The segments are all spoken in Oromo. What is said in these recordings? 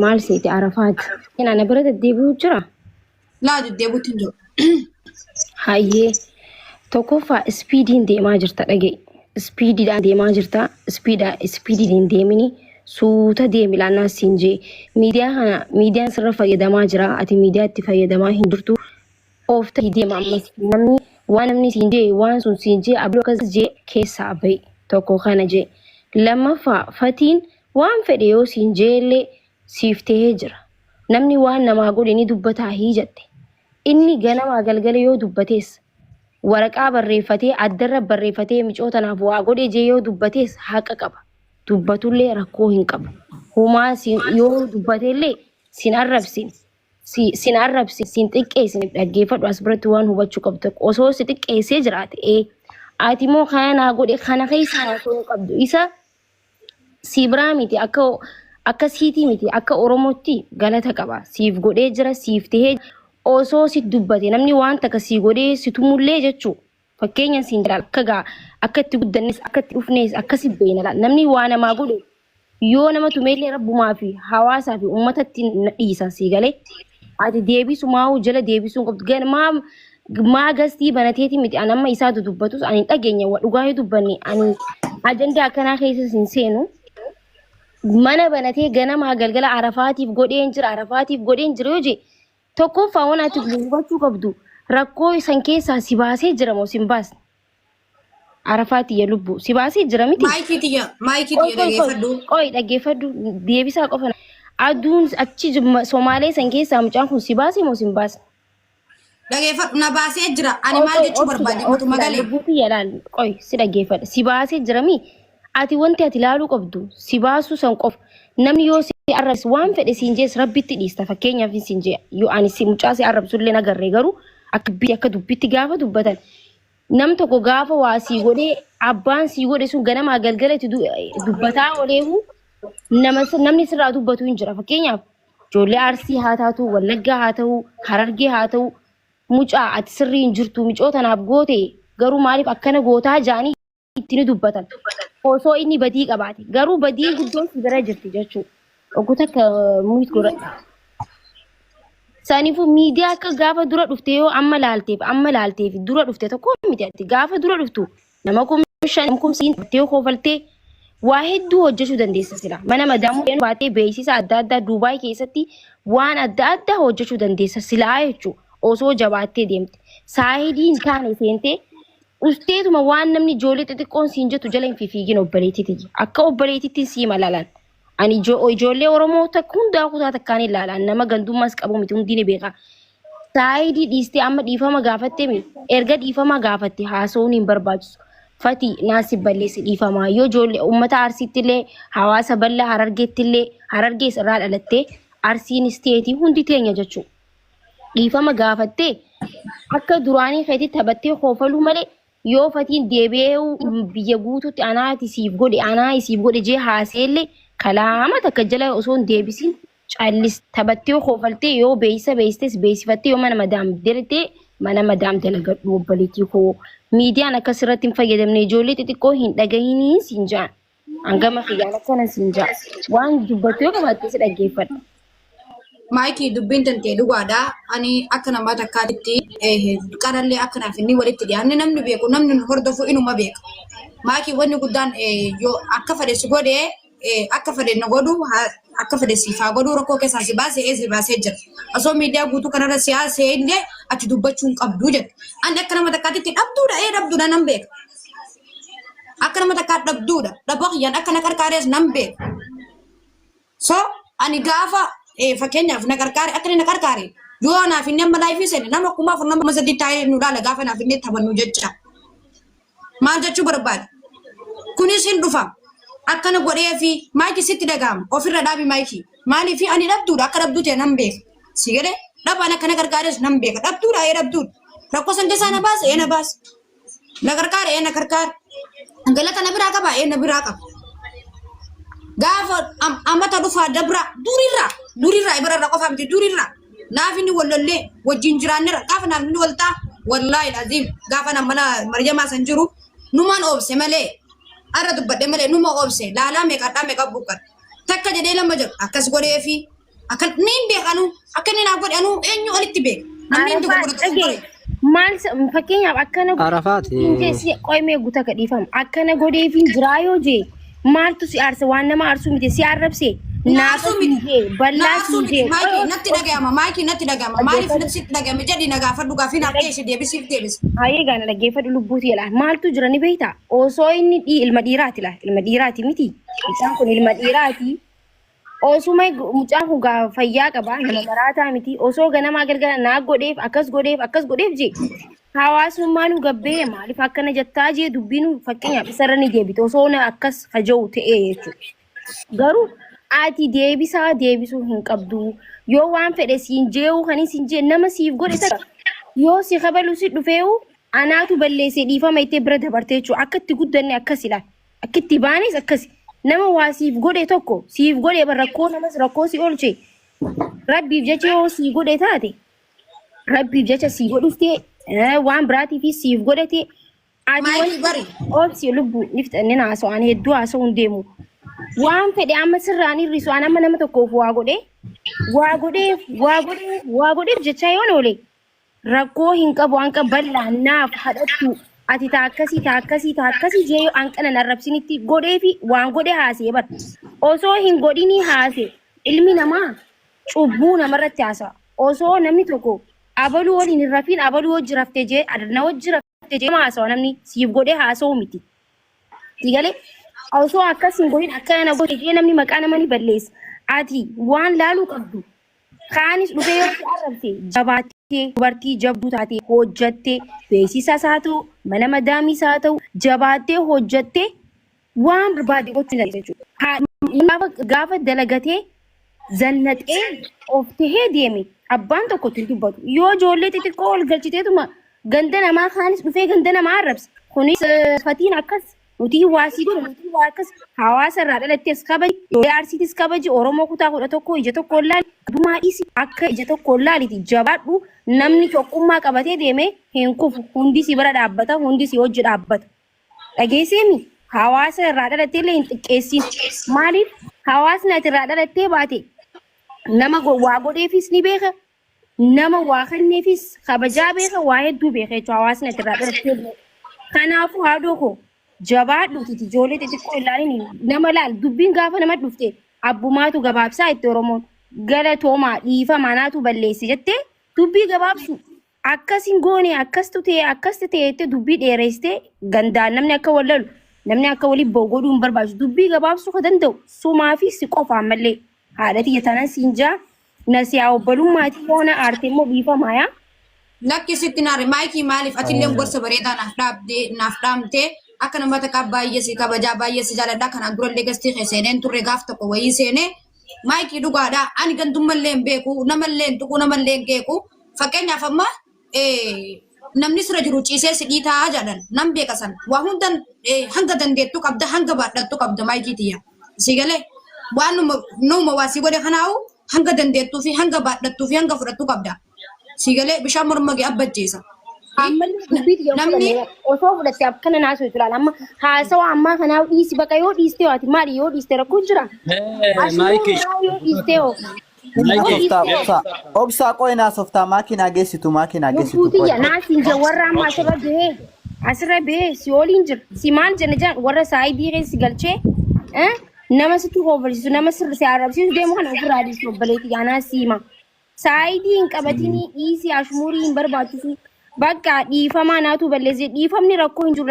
Maal seete Arafaati? Ana bira deddeebi'uu jira? Laa deddeebi'utti hin jiru. Hayyee. Tokkoffaa ispiidiin deemaa jirta dhaga'i. Ispiidiidhaan deemaa jirta. Ispiidha ispiidiin hin deemini. Suuta deemi laannaa siin jee. Miidiyaa kana miidiyaan sirra fayyadamaa jira. Ati miidiyaa itti fayyadamaa hin jirtu. Of ta'ii deema ammas. Namni waan namni siin jee waan sun siin jee abaluu akkas jee keessaa ba'i. Tokko kana jee. Lammaffaa fatiin waan fedhe yoo siin jee illee siif tahee jira. Namni waan namaa godhe ni dubbataa hii jette. Inni ganamaa galgala yoo dubbatees waraqaa barreeffatee addarra barreeffatee micoo tanaaf waa godhe jee yoo dubbatees haqa qaba. Dubbatullee rakkoo hin qabu. Humaa yoo dubbatellee sin arrabsin. Sin arrabsin sin xiqqeessin dhaggeeffadhu as biratti waan hubachuu qabdu tokko osoo si xiqqeessee jiraate ee ati immoo kana naa godhe kana keessaa haasa'uu hin qabdu isa si biraa miti akka akka siitii miti akka Oromootti galata qaba siif godhee jira siif tahee osoo si dubbate namni waan takka sii godhee si tumullee jechuu fakkeenya siin jedha akka gaa akka itti guddannes akka itti dhufnes akkasi beena laal namni waa namaa godhe yoo nama tumeellee rabbumaa fi hawaasaa fi uummatatti na dhiisa sii galee ati deebisumaa'uu jala deebisuu hin qabdu gan maa maa gastii banateeti miti an amma isaa dudubbatus ani hin dhageenya wa dhugaa yoo dubbanne ani ajandaa akkanaa keessa hin seenu mana banatee ganamaa galgala arafaatiif godheen jira arafaatiif godheen jira yoo jee tokkoffaa waan ati hubachuu qabdu rakkoo san keessaa si baasee jira moo si hin baasne arafaati ya lubbu si baasee jira miti. Maayikii tiyya maayikii Qoy tiyya qoy qoy dhageeffadhu. qoy dhaggeeffadhu deebisaa qofa. Aduun achi Somaalee san keessaa mucaan kun si baase moo si hin baasne? Dhageeffadhu na baasee jira. Ani Qoy maal qoy jechuu obsi barbaade gaa matuma obsi gaa galee. lubbuu kiyya laal qoy si dhaggeeffadha. Si baasee jira mi? Ati wanti ati laaluu qabdu si baasuu san qofa. Namni yoo si arrabse waan fedhe siin jees rabbitti dhiista fakkeenyaaf siin jee yoo ani si mucaa si arrabsullee agarree garuu akka dubbii akka dubbitti gaafa dubbatan nam tokko gaafa waa sii godhee abbaan sii godhe sun ganamaa galgala itti dubbataa ooleehu nama namni sirraa dubbatu hin jira. Fakkeenyaaf ijoollee Arsii haa taatu, Wallaggaa haa ta'u, Harargee haa ta'u, mucaa ati sirrii hin jirtu micoo tanaaf goote garuu maaliif akkana gootaa ja'anii itti ni dubbatan. Osoo inni badii qabaate garuu badii guddoon si bira jirti jechuudha. Oggu takka muut godhadha. Saniifuu miidiyaa akka gaafa dura dhufte yoo amma laalteef amma laalteef dura dhufte tokko miti ati gaafa dura dhuftu nama 5000 nama 3000 taphattee kofaltee waa hedduu hojjechuu dandeessa sila. Mana madaamuu baatee beeksisa adda addaa Duubaay keessatti waan adda addaa hojjechuu dandeessa silaa jechuudha. Osoo jabaattee deemte. Saayidii hin taane seentee usteetuma waan namni ijoollee xixiqqoon siin jettu jala hin fifiigin obboleettii tiyya. Akka obboleettiitti sii malalan. Ani ijoollee Oromoo takka hundaa kutaa takkaan ilaala. Nama gandummaas qabu miti hundi ni beeka. Saayidii dhiistee amma dhiifama gaafatte mi? Erga dhiifama gaafatte haasa'uun hin barbaachisu. Fati naasi balleessi dhiifamaa. Yoo ijoollee uummata Arsiitti illee hawaasa bal'aa Harargeetti illee Harargees irraa dhalattee Arsiinis teetii hundi teenya jechuudha. Dhiifama gaafattee akka duraanii keetii taphattee koofaluu malee yoo fatiin deebi'ee biyya guutuutti anaati siif godhe anaa siif godhe jee haaseellee kalaama takka jala osoo hin deebisin callis taphattee koofaltee yoo beeksisa beeksistes beeksifattee yoo mana madaam dalagdee mana madaam dalagadhu obboleettii koo miidiyaan akkas irratti hin fayyadamne ijoollee xixiqqoo hin dhagahinii siin jaan hangama kiyyaan akkana siin jaa waan dubbattu yoo qabaatte si dhaggeeffadha. Maayikii dubbiin tantee dhugaadha. Ani akka namaa takkaatitti qarallee akka naaf inni walitti dhiyaanne namni beeku namni nu hordofu inuma beeka. Maayikii wanni guddaan yoo akka fedhe si godhee akka fedhe na godhu akka fedhe siif haa godhu rakkoo keessaa si baase ee si baasee jira. Osoo miidiyaa guutuu kanarra si haasee illee ati dubbachuu hin qabdu jette. Ani akka nama takkaatitti dhabduudha ee dhabduudha nan beeka. Akka nama takkaa dhabduudha. Dhaboo kiyyaan akka na qarqaarees nan beeka. So ani gaafa fakkeenyaaf na qarqaare akka inni na qarqaare yoo anaaf inni amma laayifii seene nama 4000 nama 3000 taa'ee nu laala gaafa naaf inni taphannu jecha. Maal jechuu barbaade? Kunis hin dhufa. Akkana godhee fi maayikii sitti dhaga'ama. Ofirra dhaabi maayikii. Maaliif ani dhabduudha akka dhabduu ta'e nan beeka. Si galee dhabaan akka na gargaares nan beeka. Dhabduudha ee dhabduudha. Rakkoo san keessaa na baase ee na baase. Na gargaare ee na gargaare. Galata na biraa qaba ee na biraa qaba. Gaafa amata dhufaa dabra durirraa durirraa ibararra qofaa miti durirraa naaf inni wal lollee wajjin jiraannerra gaafa naaf inni wal ta'a wallaahi laziim gaafa na mana maryamaa san jiru numaan oobse malee arra dubbadhe malee numa oobse laalaa meeqadhaa meeqa buqqadha takka jedhee lama jedhu akkas godheefi Akka ni hin beekanu akka inni naaf godhe anuu eenyu olitti beeka. Namni hin Arafaat dogoggora dhagee dogoggore. maal fakkeenyaaf akkana Arafaat hin jee si qoymee guuta gadhiifama akkana godheefiin jiraa yoo jee maaltu si aarsa waan nama aarsuu miti si arrabse Na naafa aarsuu siin miti. jee Na ballaa aarsuu siin miti. jee Maayikii natti dhaga'ama. Maayikii natti dhaga'ama. Maaliif dhaggeeffadhu natti dhaga'ame jedhi na gaafadhu gaafii naaf dhiyeessi deebisiif deebisi. Hayyee gaana dhaggeeffadhu lubbuuti jedha. Maaltu jira ni beektaa? Osoo inni ilma dhiiraati laa ilma dhiiraati miti. Mucaan kun ilma dhiiraati. Osuma mucaan kun gaa fayyaa qaba nama maraataa miti. Osoo ganamaa galgala naa godheef akkas godheef akkas godheef jee. Hawaasummaa nu gabbee maaliif akkana jettaa jee dubbiin fakkeenyaaf isarra ni deebite osoo na akkas haja'u ta'ee jechuudha. Garuu ati deebisaa deebisuu hin qabdu. Yoo waan fedhe siin jee'uu kan siin jee nama siif godhe takka yoo si kabalu si dhufee'u anaatu balleessee dhiifama ittee bira dabarte jechuudha. Akka itti guddanne akkas ilaala. Akka itti baanes akkasi. Nama waa siif godhe tokko siif godhe bar rakkoo namas rakkoo si oolche. Rabbiif jecha yoo sii godhe taate rabbiif jecha sii godhuftee waan biraatiifis siif godhate ati Maayikii wanti bari. obsi lubbu ni fixanneen haasa'u ani hedduu haasa'u hin deemu. Waan fedhe amma sirraan hir'isu ani amma nama tokkoof waa godhe waa godheef waa godheef waa godheef jechaa yoon oole rakkoo hin qabu hanqa bal'aa naaf hadhattu ati taa akkasii taa akkasii taa akkasii jee yoo hanqana hin arrabsinitti godheefi waan godhe haasee bar osoo hin godhinii haase ilmi namaa cubbuu namarratti haasa'a osoo namni tokko abaluu waliin hin rafiin abaluu wajji raftee jee na wajji raftee jee haasawa namni siif godhee haasa'u miti. Si galee osoo akkas hin godhin akkana na godhe jee namni maqaa nama ni balleessa. Ati waan laaluu qabdu kaanis dhufee yoo si arrabse jabaattee dubartii jabduu taate hojjattee beeksisaas haa ta'u mana madaamiis haa ta'u jabaattee hojjattee waan barbaade gochuu ni dandeessa jechuudha. Gaafa dalagatee zannaxee of tahee deeme abbaan tokko itti hin dubbatu. Yoo ijoollee xixiqqoo ol galchiteetuma ganda namaa kaanis dhufee ganda namaa arrabsa. Kunis fatiin akkas nuti waasii godhu nuti waa akkas hawaasa irraa dhalattees kabaji ijoollee arsiitis kabaji Oromoo kutaa 11 ija tokko laali adumaa dhiisi akka ija tokko laaliti jabaadhu namni tokkummaa qabatee deeme hin kufu hundi si bira dhaabbata hundi si hojii dhaabbata. Dhageesseemi hawaasa irraa dhalattee illee hin xiqqeessin. Maaliif hawaasni ati irraa dhalattee baate nama waa godheefis ni beeka, nama waa kenneefis kabajaa beeka, waa hedduu beeka jechuudha hawaasni ati irraa dhalattee illee. Kanaafuu haadhoo koo jabaadhuuti ijoollee xixiqqoo ilaalin nama laal dubbiin gaafa nama dhufte abbumaatu gabaabsaa itti Oromoon galatoomaa dhiifamaa naatu balleesse jettee dubbii gabaabsu. Akkas hin goone akkastu ta'e akkasti ta'e jettee dubbii dheereessitee gandaan namni akka wal lolu namni akka waliin ba'u godhuu hin barbaachisu. Dubbii gabaabsuu ka danda'u sumaa fi si qofa ammallee haadha tiyya tanan siin jaa nasiyaa obbolummaati yoo na aarte immoo dhiifamaa yaa. Lakki sitti naare maayikii maaliif atillee gorsa bareedaa naaf dhaabdee naaf dhaamtee akka nama takkaa baay'ee si kabajaa baay'ee si jaaladhaa kanaan durallee gastii kee seeneen turre gaaf tokko wayii seenee Maayikii dhugaadha. Ani gandummallee hin beeku, namallee hin tuqu, namallee hin qeequ. Fakkeenyaaf amma namni sira jiru ciisee si dhiitaa jedhan nan beeka san. Waa hundan hanga dandeettu qabda, hanga baadhattu qabda maayikii tiyya. Si galee waan numa waa si godhe kanaawu hanga dandeettuu fi hanga baadhattuu fi hanga fudhattu qabda. Si galee bishaan morma kee abbajjeessa. Ammallee dubbii tiyya Namni fudhanne osoo fudhatte akkana naasoo itti ilaala. Amma haasawa ammaa kanaa dhiisi baqa yoo dhiiste hoo ati maali yoo dhiiste rakkoo jira. Ashmoo Maayikii. biraa yoo dhiiste hoo Inni yoo Maayikii. softaa dhiiste hoo obsaa obsaa qoy naa softaa maakinaa geessitu maakinaa geessitu lubbuu qoy. tiyya naasiin jira warra amma asirra bahee asirra bahee si waliin jira si maal jenna jedhan warra saayidii keessa galchee nama sitti hoobalchisu nama sirri si arrabsiisu deemu kana ofirraa dhiisu obboleetti anaa siima. Saayidii hin qabatinii dhiisii ashmuurii hin barbaachisu. Bakka dhiifamaa naatu balleesse dhiifamni rakkoo hin jiru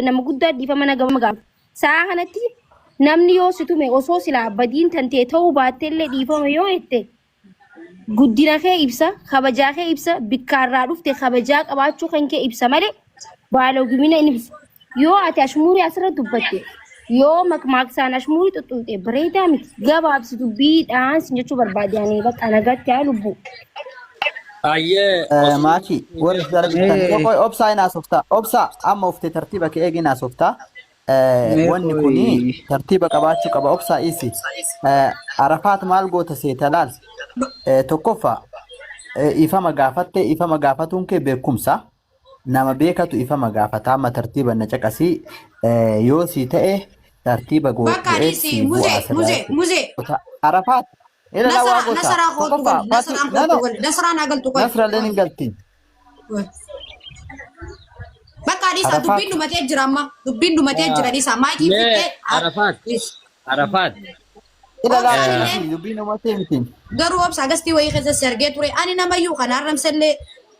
nama guddaa dhiifama na gama gaafa. Sa'a kanatti namni yoo si tume osoo silaa badiin tantee ta'uu baattellee dhiifama yoo jette guddina kee ibsa kabajaa kee ibsa bikkaarraa dhufte kabajaa qabaachuu kan kee ibsa malee baalogumina hin ibsu. Yoo ati ashmuurii asirra dubbatte yoo makmaaksaan ashmuurii xuxxuuxxe bareedaa miti gabaabsi dubbiidhaan sin jechuu barbaade ani bakka nagaatti haa lubbu. Ayyee osoo Maaki warri si jala jirtan Mee qoy obsaa hin haasoftaa obsaa amma uftee tartiiba kee eegin haasoftaa mee wanni kuni qoy tartiiba qabaachuu qaba obsaa isi Arafaat maal goota seeta laal tokkoffaa ifama gaafatte ifama gaafatuun kee beekumsa Nama beekatu ifama gaafata amma tartiiba na caqasii yoo sii ta'e tartiiba Bakka godhee dhiisi sii muzee bu'aa sirraa muzee jechuudha. muzee. Arafaat Ila laa waa Nasara goota. Nasaraa kootu Tokkoffaa gali. faati Nasaraan no kootu no gali. Nasaraan haa galtu qoy. Nasralleen hin galti. Bakka dhiisaa Arafaat dubbiin dhumatee jira amma. Dubbiin dhumatee jira dhiisaa. Maayikii Mee fittee. Arafaat Arafaat ila laa Obsaan illee dhiisi dubbiin dhumatee miti. garuu obsa agastii wayii keessa si argee ture. Ani namayyuu kana arramsellee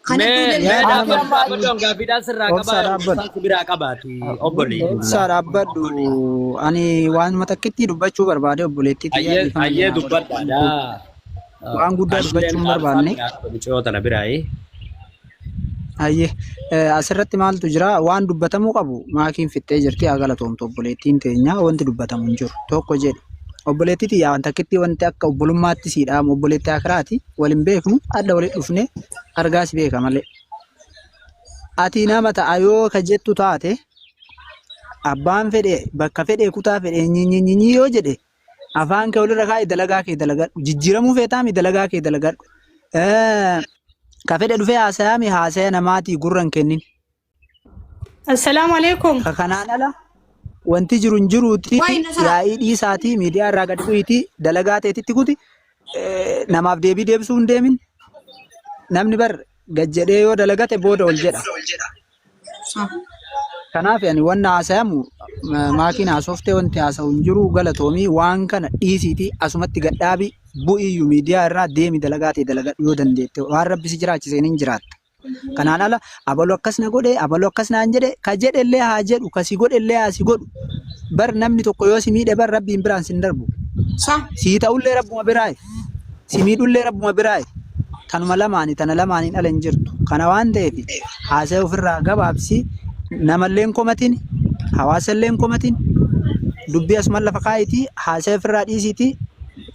kana mee duulellee mee Ati dhaabbadhu amma dhaabbadhu hangafiidhaan sirraa Obsaa qabaa dhaabbadhu. gorsaan si biraa qabaati obbolii. Obsaa dhaabbadhu. Ani waanuma takkitti dubbachuu barbaade obboleettii tiyyaa Ayyee dhiifama ayyee naa godhi. dubbadhaadha. Waan guddaa Anilleen dubbachuu hin dhaamsaa barbaanne. biraa qaba mucayyoo tana biraayi. Ayyee asirratti maaltu jira waan dubbatamuu qabu maakiin fixxee jirti haa galatoomtu obboleettiin teenya wanti dubbatamu hin jiru tokko jedhe obboleettii tiyyaa waan takkitti wanti akka obbolummaatti sii dhaamu obboleettii akiraati wal hin beeknu adda walitti dhufne argaa si beeka malee ati nama ta'a yoo ka jettu taate abbaan fedhe bakka fedhe kutaa fedhe nyinyinyinyi yoo jedhe afaan kee walirra kaa'i dalagaa kee dalagadhu jijjiiramuu feetaami dalagaa kee dalagadhu ka fedhe dhufee haasayaami haasaya namaatii gurra hin kennin Assalaamu alaikum. ka kanaan ala wanti jiru hin jiruuti Wayi Nasaraa. yaa'ii dhiisaatii miidiyaa irraa gadi bu'iitii dalagaa teetitti kuti namaaf deebii deebisuu hin deemin namni bar gad jedhee yoo dalagate booda ol jedha. Kanaaf ani wanna haasayamu maakiin haasoftee wanti haasa'u hin jiru galatoomii waan kana dhiisiitii asumatti gadhaabi bu'iyyuu miidiyaa irraa deemi dalagaa ta'e dalagadhu yoo dandeette waan rabbi si jiraachiseen hin jiraatta. Kanaan ala abalu akkas na godhe abalu akkas naan jedhe ka jedhe illee haa jedhu ka si godhe illee haa si godhu bar namni tokko yoo si miidhe bar rabbiin biraan sin darbu. Sii ta'ullee rabbuma biraayi. Si miidhullee rabbuma biraayi. Tanuma lamaani tana lamaaniin ala hin jirtu. Kana waan ta'eef haasa'e ofirraa gabaabsi namallee hin komatin hawaasallee hin komatin dubbii asuman lafa kaa'itii haasa'e ofirraa dhiisiitii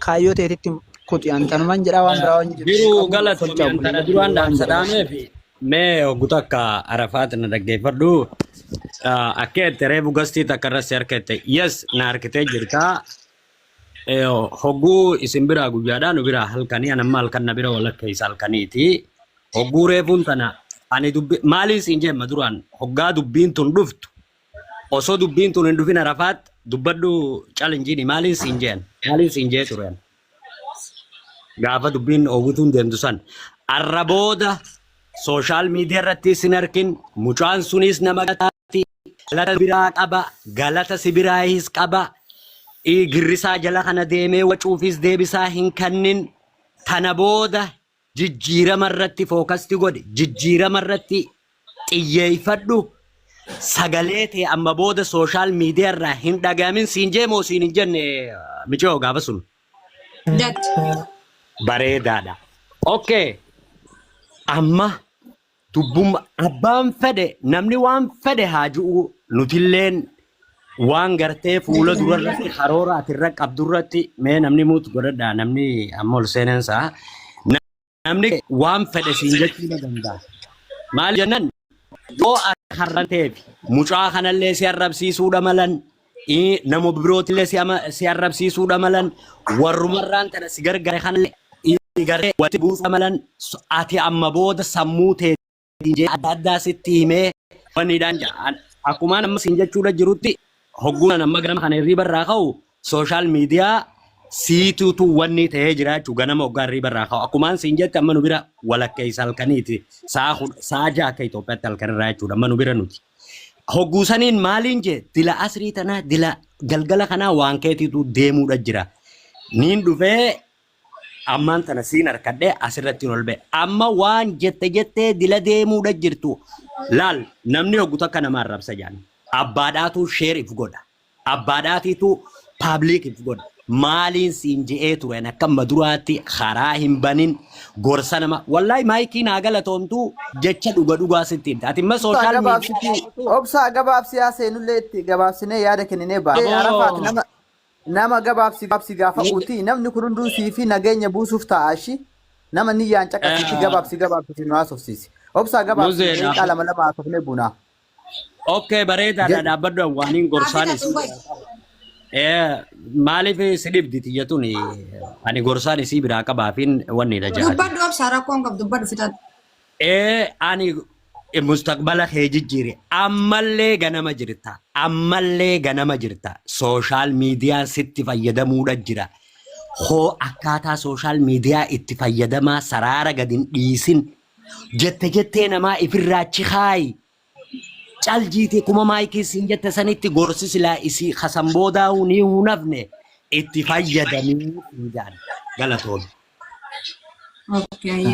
kaayyoo teetitti kuti. Ani tanuman jedhaa waan biraa waan jedhu hin Jiru qabu. galatoomi Tolchaa an tana obboleeyyan duraan waan dhaamsa jedhamu. dhaameef mee hoggu takka Arafaat na dhaggeeffadhu. Akka jette reefu gastii takka irra si harkette. Yes na harkitee jirta. Hogguu isin biraa guyyaadhaa nu biraa halkanii an amma halkan na bira walakkeessa halkaniiti. Hogguu reefuun tana ani dubbi maaliin siin jeemma duraan hoggaa dubbiin tun dhuftu osoo dubbiin tun hin dhufin Arafaat dubbadhu calinjiini maaliin siin jeen maaliin siin jee tureen. Gaafa dubbiin oowwituun deemtu san arra booda sooshaal miidiyaa irratti sin arkin mucaan sunis nama gataati galata biraa qaba galata si biraayis qaba girrisaa jala kana deemee wacuufis deebisaa hin kannin tana booda jijjiirama irratti fookasti godhi jijjiirama irratti xiyyeeffadhu sagalee tee amma booda sooshaal miidiyaa irraa hin dhagamin siin jee moo siin hin jenne micoo gaafa sun Jette. Bareedaadha. Okay. Amma dubbumma abbaan fedhe namni waan fedhe haa ji'u nutilleen waan gartee fuula durarratti karoora ati irra qabdurratti mee namni muut godhadhaa namni amma ol seenansaa namni waan fedhe siin jechuu ni danda'a. Maal jennaan yoo ati harranteef mucaa kanallee si arrabsiisuudha malan nama birootillee si arrabsiisuudha malan warrumarraan tana si gargaare kanallee garee walitti buusuudha malan ati amma booda sammuu teetiin jee adda addaa sitti himee wanniidhaan jedha. Akkumaan amma siin jechuudha jirutti hogguun amma ganama kana hirriiba irraa ka'u sooshaal miidiyaa siituutu wanni ta'ee jira jechuudha ganama hoggaa hirriiba irraa ka'u. Akkumaan siin jette amma nu bira walakkeessa halkaniiti sa'a 6 akka Itoophiyaatti halkan irraa jechuudha amma nu bira nuti. Hogguu saniin maaliin jee dila asrii tanaa dila galgala kanaa waan keetiitu deemuudha jira. Niin dhufee ammaan tana siin harkadhee asirratti ol ba'e. Amma waan jette jettee dila deemuudha jirtu. Laal namni hoggu takka nama arrabsa jaan. Abbaadhaatu share if godha. Abbaadhaatiitu public if godha. Maaliin siin je'ee turen akka amma duraatti karaa hin banin gorsa nama. Wallaahi maayikii naa galatoomtu jecha dhuga dhugaa sitti himte. Ati imma Obsaa sooshaal gabaabsiti miidiyaa obsaa gabaabsi haa seenullee itti gabaabsinee yaada kenninee baane. Arafaat Aboo nama nama gabaabsi gabaabsi gaafa uti namni kun hunduu sii fi nageenya buusuuf ta'a ashi nama niyyaan caqasitti gabaabsi gabaabsi nu haasofsiisi. Obsaa gabaabsi Muzeedha. daqiiqaa lama lama haasofnee bunaa. Okay bareedaadha Jedhu. dhaabbadhu waaniin gorsaan Haa fixatu isii qoy. Maaliif si dhibdi tiyya tuni ani gorsaan isii biraa qabaafiin wanni dha jaati. Dubbadhu obsaa rakkoon qabdu dubbadhu fixadhu. Ani mustaqbala kee jijjiire ammallee ganama jirta ammallee ganama jirta sooshaal miidiyaan sitti fayyadamuudha jira. Hoo akkaataa social media itti fayyadamaa saraara gad hin dhiisin. Jette jettee namaa ifirraa achi kaayi. Cal jiite kuma maayikii siin jette sanitti gorsi silaa isii kasan boodaa'uu ni hunafne itti fayyadamii siin jedhan. Galatoomi. Okay.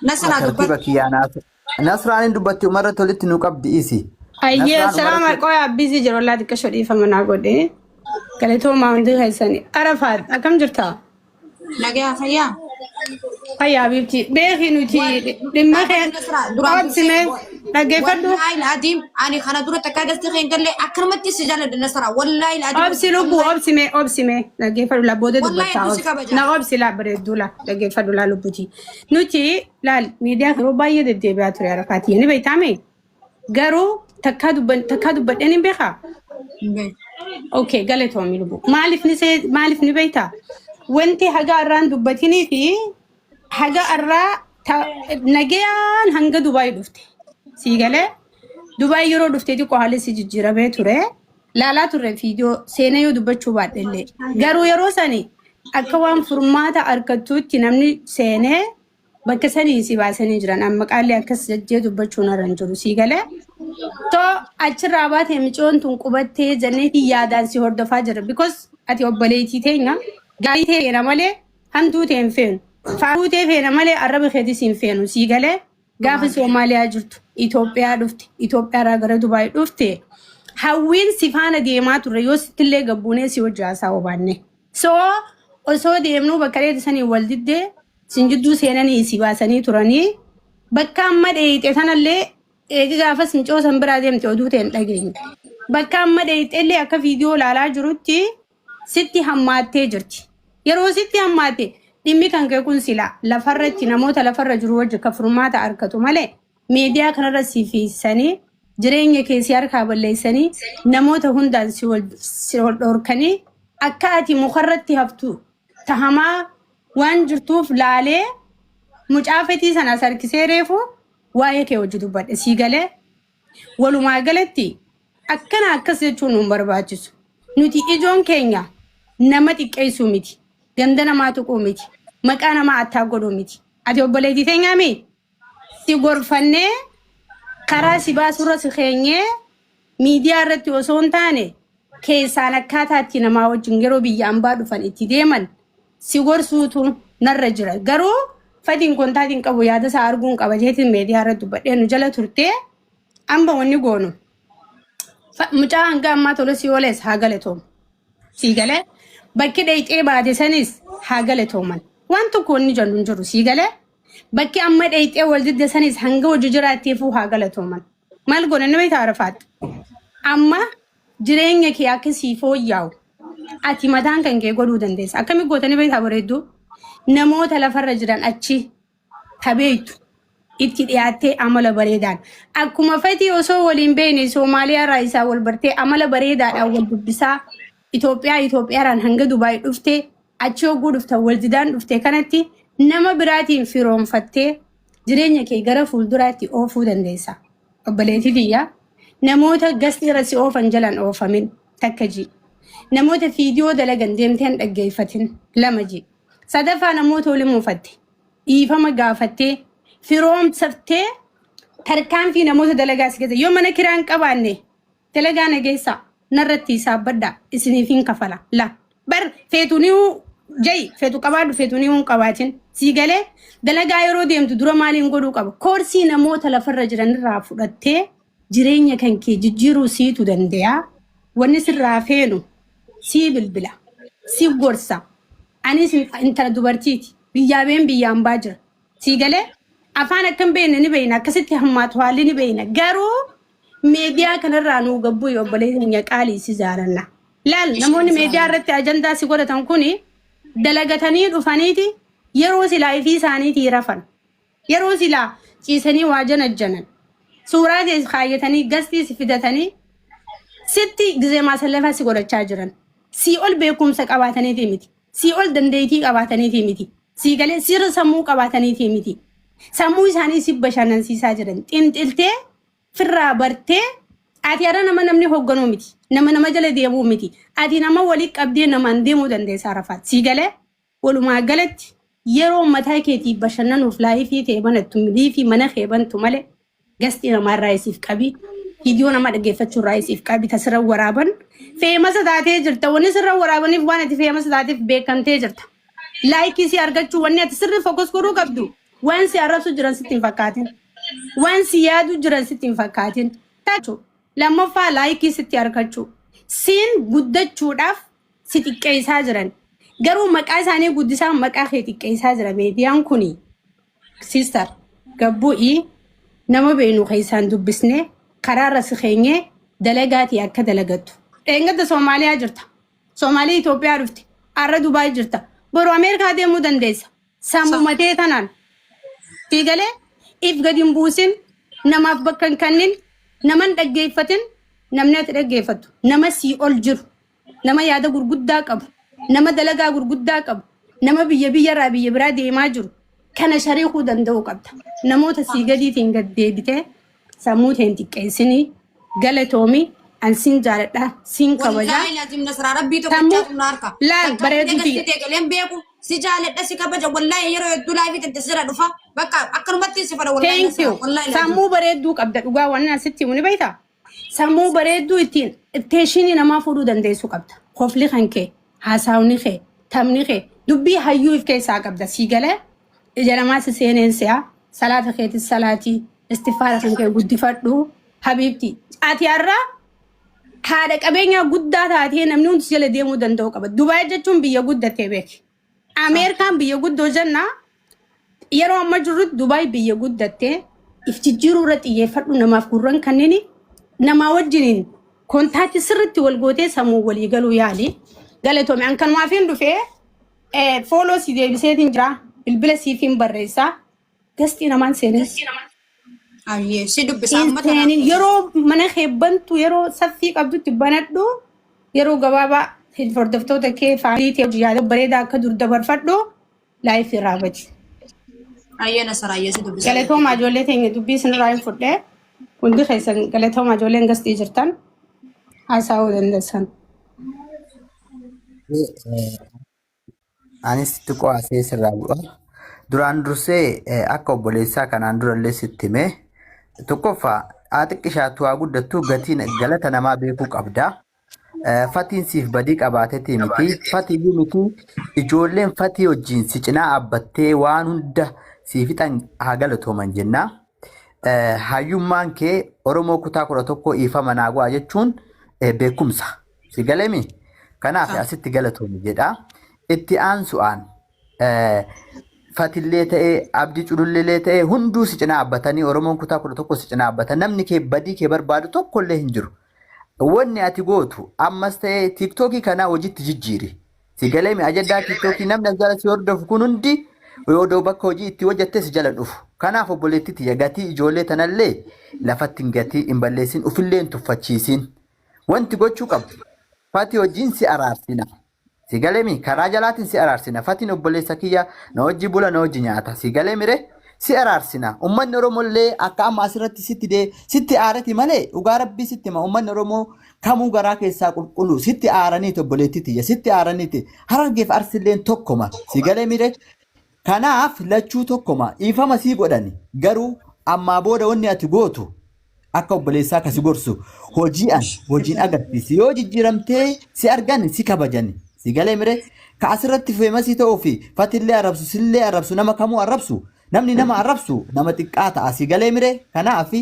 Nasraa Tartiiba dubbadhu. kiyyaa naaf. Nasraan hin dubbatti umarratti walitti nu qabdi isi. Ayyee Nasraan salaam umarratti qoyaa busy jiru wallaa xiqqasho dhiifama naa godhe. Galatoomaa hundi keessani. Arafaat akkam jirta? Nagaa fayyaa. Fayyaa biifti. Beeki nuti dhimma kee Nasraa duraan obsime dhaggeeffadhu. Wallaahi laatiin ani kana dura takkaa gasti kee hin galle akkanumatti si jaalladha Nasraa. Wallaahi laatiin. Obsi lubbuu obsime obsime dhaggeeffadhu la booda Wallaahi dubbataa hedduu si obsi. kabaja. Na obsi laa bareedduu laa dhaggeeffadhu laa lubbuti. Nuti laal miidiyaa yeroo baay'ee deddeebi'aa ture Arafaati. Ni beektaame? Garuu takkaa dubban takkaa dubbadheen hin beekaa? Okay, galatoomi lubbuu. Maaliif ni see maaliif ni beektaa? Wanti haga irraan dubbatinii fi haga irraa nagayaan hanga Dubaay dhufte. Sii galee Dubaay yeroo dhufte xiqqoo haalli si jijjiiramee ture. Laalaa turre viidiyoo seenaa yoo dubbachuu baadhe illee. Garuu yeroo sani akka waan furmaata argattuutti namni seenee bakka sanii si baasanii jiran. Amma qaalli akkas jajjee dubbachuun irra hin jiru. Sii galee. Too achirraa baatee micoon tun qubattee jenneetii yaadaan si hordofaa jira. Because ati obboleettii teenya gaarii ta'e feena malee hamtuu ta'e hin feenu. Faaruu ta'e feena malee arraba keetis hin feenu. Sii galee gaafa Soomaaliyaa jirtu Itoophiyaa dhufte Itoophiyaarraa gara Dubaay dhufte hawwiin si faana deemaa turre yoo sittillee gabbuunee si wajji haasaa obaanne. So osoo deemnuu bakka dheedhi sanii wal diddee sin jidduu seenanii si baasanii turanii bakka amma dheeyxe sanallee eegi gaafas micoo san biraa deemte oduu ta'e hin dhageenye. Bakka amma dheeyxe illee akka viidiyoo ilaalaa jirutti sitti hammaattee jirti. Yeroo sitti hammaatte dhimmi kan kee kun sila lafarratti namoota lafarra jiru wajji ka furmaata argatu malee miidiyaa kanarra si fiissanii jireenya kee si harkaa balleessanii namoota hundaan si wal si wal dhorkanii akka ati mukarratti haftu tahamaa waan jirtuuf laalee mucaa fetii sana as harkisee reefu waa'ee kee hojii dubbadhe sii galee walumaa galatti akkana akkas jechuun nu hin barbaachisu. Nuti ijoon keenya nama xiqqeessuu miti. Ganda namaa tuquu miti. Maqaa namaa attaa godhuu miti. Ati obboleettii teenyaa mii? Si gorfannee karaa si baasurra si keenyee miidiyaa irratti osoo hin taane keessaan akkaataa itti namaa wajjin yeroo biyya ambaa dhufan itti deeman si gorsuutu narra jira. Garuu fatiin kontaatiin qabu yaada isaa arguun qaba jeetiin miidiyaa irratti dubbadhee nu jala turtee amma wanni goonu mucaa hanga ammaa tola si ooles haa galatoomu. Sii galee bakki dheeyxee baate sanis haa galatooman. Waan tokko wanni jennu hin jiru sii galee bakki amma dheeyxee wal didde sanis hanga hojii jiraatteefuu haa galatooman. Maal goona nama itti arafaatti. Amma jireenya kee akka sii fooyya'u ati mataan kan kee godhuu dandeessa. Akkami gootanii beektaa bareedduu? Namoota lafarra jiran achi tabeeytu itti dhiyaattee amala bareedaan. Akkuma fetii osoo waliin beekne Soomaaliyaa irraa isaa wal bartee amala bareedaadhaan wal dubbisaa Itoophiyaa Itoophiyaarraan hanga Dubaay dhuftee achi hogguu dhuftan wal didaan dhufte kanatti nama biraatiin firoomfattee jireenya kee gara fuulduraatti oofuu dandeessa. Obboleettii tiyya namoota gastii irra si oofan jalan oofamin takka ji. Namoota fiidiyoo dalagan deemtee hin dhaggeeffatin lama ji. Sadaffaa namoota waliin muufatte dhiifama gaafattee firoomsaftee tarkaanfii namoota dalagaa si keessa yoo mana kiraa hin qabaanne dalagaa na geessaa narratti hisaabbadhaa isiniif hin kafala la bar feetu ni ja'i feetu qabaadhu feetu ni hin qabaatin sii galee dalagaa yeroo deemtu dura maaliin godhuu qaba koorsii namoota lafarra jiran irraa fudhattee jireenya kan kee jijjiiruu siitu danda'a wanni sirraa feenu sii bilbila si gorsa anis intala dubartiiti biyyaa been biyyaan baa jira sii galee afaan akkam beekne ni beekna akkasitti hammaatu haalli ni beekna garuu miidiyaa kanarraa nuu gabbuu obboleessa keenya qaalii si jaalanna. Laal namoonni miidiyaa irratti ajandaa si godhatan kuni dalagatanii dhufaniiti yeroo silaa ifii isaaniitii rafan. Yeroo silaa ciisanii waa janajjanan. Suuraa kees kaayyatanii gastii si fidatanii sitti gizee maasallafaa si godhachaa jiran. Sii ol beekumsa qabaataniitii miti. Sii ol dandeettii qabaataniitii miti. Sii galee sirra sammuu qabaataniitii miti. Sammuu isaanii si bashannansiisaa jiran. Xinxiltee firraa bartee ati har'a nama namni hoogganuu miti. Nama nama jala deemuu miti. Ati nama walii qabdee namaan deemuu dandeessa Arafaat. Sii galee walumaa galatti yeroo mataa keetii bashannanuuf live ta'e banattu live mana kee bantu malee guest namaarraa isiif qabi. Viidiyoo nama dhaggeeffachuu irraa isiif qabi tasirra waraaban. Famous taatee jirta. Wanni sirra waraabaniif waan ati famous taateef beekamtee jirta. Like si argachuu wanni ati sirri focus godhuu qabdu waan si arrabsu jiran sitti hin fakkaatin. Waan si yaadu jiran sitti hin fakkaatin. Tachu lammaffaa like sitti argachuu. Siin guddachuudhaaf si xiqqeessaa jiran. Garuu maqaa isaanii guddisaa maqaa kee xiqqeessaa jira miidiyaan kuni. Sister gabbu'ii nama beenu keessaan dubbisnee karaarra si keenyee dalagaatii akka dalagattu. Dheengadda Soomaaliyaa jirta. Soomaalii Itoophiyaa dhufte. Har'a Dubaay jirta. Boru Ameerikaa deemuu dandeessa. Sammuu matee tanaan. Fiigalee if gadi hin buusin namaaf bakka hin kennin nama hin dhaggeeffatin namni ati dhaggeeffattu nama sii ol jiru nama yaada gurguddaa qabu nama dalagaa gurguddaa qabu nama biyya biyyarraa biyya biraa deemaa jiru kana shariikuu danda'uu qabda. Namoota sii gadiitiin gad deebitee sammuu teen xiqqeessinii galatoomi an siin jaaladha siin kabajaa. Wallaahi laazim Nasraa rabbii Sammuu tokkichaatu na harka. laal bareedu Takka tiyya. galeen beeku si jaaladha si kabaja wallaahi yeroo hedduu live tante sira dhufa bakka akkanumatti si fada wallaahi Thank you. Nasraa wallaahi laazim. Sammuu bareedduu qabda dhugaa waan asitti himu ni beektaa? Sammuu bareedduu ittiin attention namaa fuudhuu dandeessu qabda. Kofli kan kee, haasawni kee, taphni kee, dubbii hayyuu if keessaa qabda. Sii galee ija namaa si seeneen si'a, salaata keetis salaatii, istifaara kan kee guddifadhu. Habiibti, ati har'a haadha qabeenyaa guddaa taatee namni hundi si jala deemuu danda'u qaba. Dubaay jechuun biyya guddattee beeki. Ameerikaan biyya guddoo jennaa yeroo amma jirrutti Dubaay biyya guddattee if jijjiiruu irra xiyyeeffadhu namaaf gurran kanneen namaa wajjiniin contact sirriitti wal gootee sammuu walii galuu yaali. Galatoome an kanumaaf hin dhufee follow si deebiseetiin jira bilbila siif hin barreessaa guest namaan seenin. Ayyee si dubbisa amma tanaaf. Seenin yeroo mana kee bantu yeroo saffii qabdutti banadhu yeroo gabaabaa hordoftoota kee family ta'e hojii yaada bareedaa akka dur dabarfadhu live irraa badi. Ayyee Nasraa ayyee si dubbisa. Galatooma ijoollee teenya dubbii isinirraa hin fudhee hundi keessan galatooma ijoolleen guest jirtan haasa'uu dandeessan. Anis xiqqoo asee sirraa bu'a. Duraan dursee akka obboleessaa kanaan durallee sitti hime tokkoffaa haa xiqqishaattu haa guddattu gatiin galata namaa beekuu qabda. Fatiin siif badii qabaateeti miti. Fatiyyuu miti ijoolleen fatii wajjin si cinaa dhaabbattee waan hunda sii fixan haa galatooman jenna. Hayyummaan kee Oromoo kutaa 11 dhiifama naa go'a jechuun beekumsa. Si galeemi? Kanaaf asitti galatoomi jedha. Itti aansu'aan Fatillee ta'ee Abdii Culullee ta'ee hunduu si cinaa dhaabbatanii Oromoon kutaa 11 si cinaa dhaabbatan namni kee badii kee barbaadu tokkollee hin jiru. Wanni ati gootu ammas ta'ee TikTokii kanaa hojiitti jijjiiri. Si galeemi ajandaa TikTokii namni as jala si hordofu kun hundi odoo bakka hojii itti hojjatte si jala dhufu. Kanaaf obboleettii tiyya gatii ijoollee tanallee lafatti hin gatii hin balleessin ufillee hin tuffachiisin. Wanti gochuu qabdu Fatii wajjin si araarsina. Si galeemi karaa jalaatiin si araarsina. Fatiin obboleessa kiyya na wajji bula na wajji nyaata. Si galeemi re si araarsina. Uummanni Oromoo illee akka amma asirratti sitti dee sitti aarati malee dhugaa rabbii sitti hima. Uummanni Oromoo kamuu garaa keessaa qulqullu sitti aaraniiti obboleettii tiyya sitti aaraniiti. Harargeef arsilleen tokkoma. Si galeemi re kanaaf lachuu tokkoma dhiifama sii godhani garuu ammaa booda wanni ati gootu akka obboleessaa akkasi gorsu hojii'an hojiin agarsiisi yoo jijjiiramtee si argan si kabajani si galee mire ka asirratti famous ta'uu fi fatillee arrabsu sillee arrabsu nama kamuu arrabsu namni nama arrabsu nama xiqqaa ta'a si galee mire kanaaf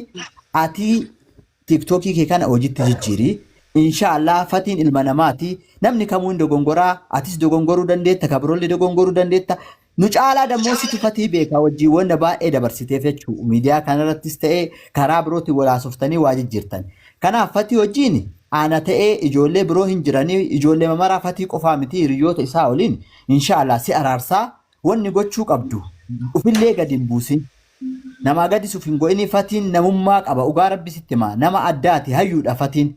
ati TikTokii kee kana hojiitti jijjiiri. Inshaallah fatiin ilma namaati. Namni kamuu hin dogongoraa. Atis dogongoruu dandeetta. Kabiroollee dogongoruu dandeetta. Nu caalaa dammoo situ fatii beekaa wajjin wanta baay'ee dabarsiteef jechuudha. Miidiyaa kanarrattis ta'ee karaa birootiin wal haasoftanii waa jijjiirtan. Kanaaf fatii wajjin ana ta'ee ijoollee biroo hin jiranii ijoollee mamaraa fatii qofaa miti hiriyoota isaa waliin inshaallah si araarsaa wanni gochuu qabdu ufillee gadi hin buusin. Namaa gadis uf hin go'ini fatiin namummaa qaba ugaa rabbi sitti himaa nama addaati hayyuudha fatiin.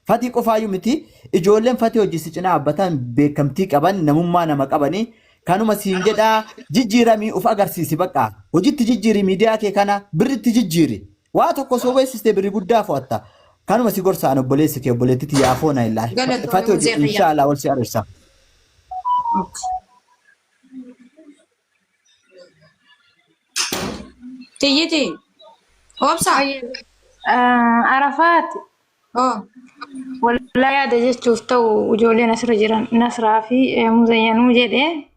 Fatii qofaayyuu miti ijoolleen fatii hojii si cinaa dhaabbatan beekamtii qaban namummaa nama qabanii kanuma siin jedhaa jijjiiramii uf agarsiisi bakka hojitti jijjiiri miidiyaa kee kana birritti jijjiiri waa tokko osoo beeksiste birri guddaa fo'atta. Kanuma si gorsa an obboleessi kee obboleettii tiyya afoo na ilaali. Galatoomi Fatoo Muzee kiyya. inshaallah wal si ararsa. Tiyyiti. Obsa. Arafaat Oh. Wallaa yaada jechuuf ta'u ijoolleen asirra jiran Nasraa fi Muzayyanuu jedhee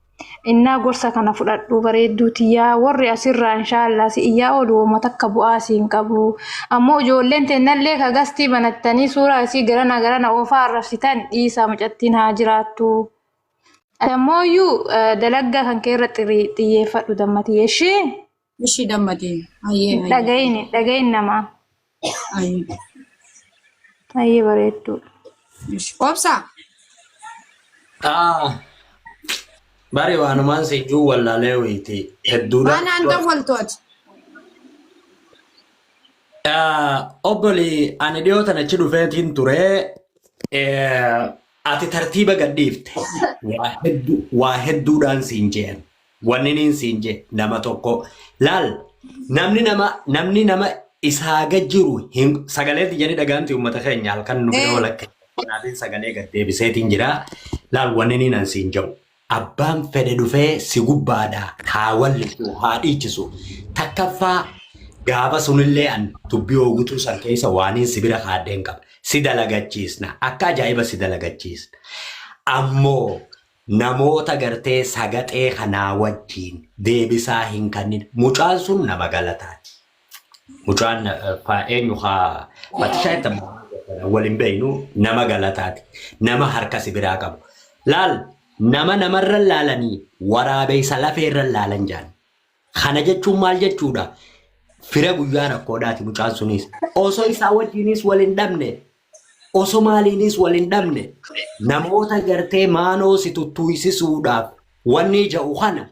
innaa gorsa kana fudhadhu bareedduu tiyyaa warri asirraa inshaallah si iyyaa oolu wooma takka bu'aa si hin qabu. Ammoo ijoolleen teennallee ka gastii banattanii suuraa isii garana garana oofaa arrabsitan dhiisaa mucattiin haa jiraattu. Ati ammoo iyyuu dalaggaa kan kee irra xiyyeeffadhu dammatii ishee. Ishii dammatee. Ayyee ayyee. Dhagayin dhagayin namaa. Ayyee. Ayyee bareedduu. Obsa. Ah, bari waanumaan si juu wallaalee wayiiti hedduudha. Waan aan dawwaltooti. Ah, Obboli ani dhiyoo tana achi dhufeetiin ture. Eh, Ati tartiiba gadhiifte. Waa hedduu waa hedduudhaan siin jeen. Wanni niin siin jee nama tokko. Laal namni nama namni nama isaa gad jiru hin sagalee tiyyanii dhagaamti uummata keenya halkan nu bira walakka. Kanaafin sagalee gad deebiseetiin jira. Laal wanni niin an siin jedhu. Abbaan fedhe dhufee si gubbaadha haa wallisu haa dhiichisu. Takkaffaa gaafa sunillee an dubbii hoogutuu san keessa waaniin si bira kaadheen qaba. Si dalagachiisna. Akka ajaa'iba si dalagachiisna. Ammoo namoota gartee sagaxee kanaa wajjiin deebisaa hin kannin. Mucaan sun nama galataati. Mucaan eenyu haa fatishaa itti wal hin beeknu nama galataati. Nama harka si biraa qabu. Laal nama namarra laalanii waraabeessa lafeerra laalan jaan. Kana jechuun maal jechuudha? Fira guyyaa rakkoodhaati mucaan sunis. Osoo isaa wajjiinis wal hin dhabne osoo maaliinis wal hin dhabne namoota gartee maanoo si tuttuysisuudhaaf wanni ja'u kana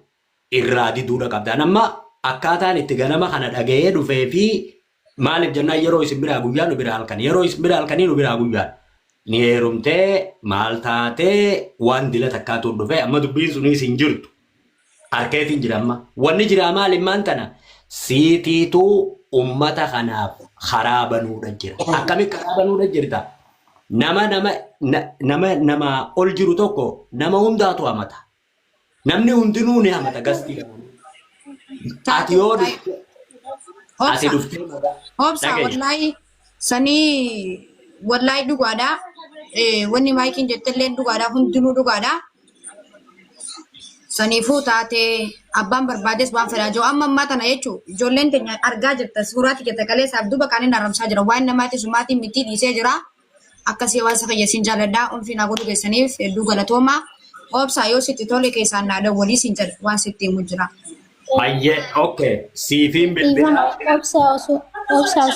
irraa diduudha qabda. An amma akkaataan itti ganama kana dhaga'ee dhufee fi maaliif jennaan yeroo isin biraa guyyaa nu biraa halkan yeroo isin biraa halkanii nu biraa guyyaa ni heerumtee maal taatee waan dila takkaatu dhufee amma dubbiin sunis hin jirtu. Harkeetiin jira amma. Wanni jiraa maali immaan tana siitiitu ummata kanaaf karaa banuudha jira. Akkami karaa banuudha jirta? Nama nama nama nama ol jiru tokko nama hundaatu hamata. Namni hundinuu ni hamata gastii. Ati yoo dhufte ati Obsa. dhuftee maqaa Obsa dhagaye. wallaahi sanii wallaahi dhugaadha. Wanni maayikiin jettellee dhugaadha hundinuu dhugaadha. Saniifuu taatee abbaan barbaades waan fedhaa jiru amma ammaa tana jechuun ijoolleen teenya argaa jirta suuraa tiyya kaleessaaf duuba kaaniin haramsaa jira waan namaati sumaatiin miti dhiisee jira. Akkasii hawaasa kiyya siin jaalladha ulfi naa godhu keessaniif hedduu galatooma. Obsaa yoo sitti tole keessaan naa dawwalii siin jedha waan sitti himu jira. Hayyee okay siifiin Dhiifama bilbilaa. obsaa osoo obsaa osoo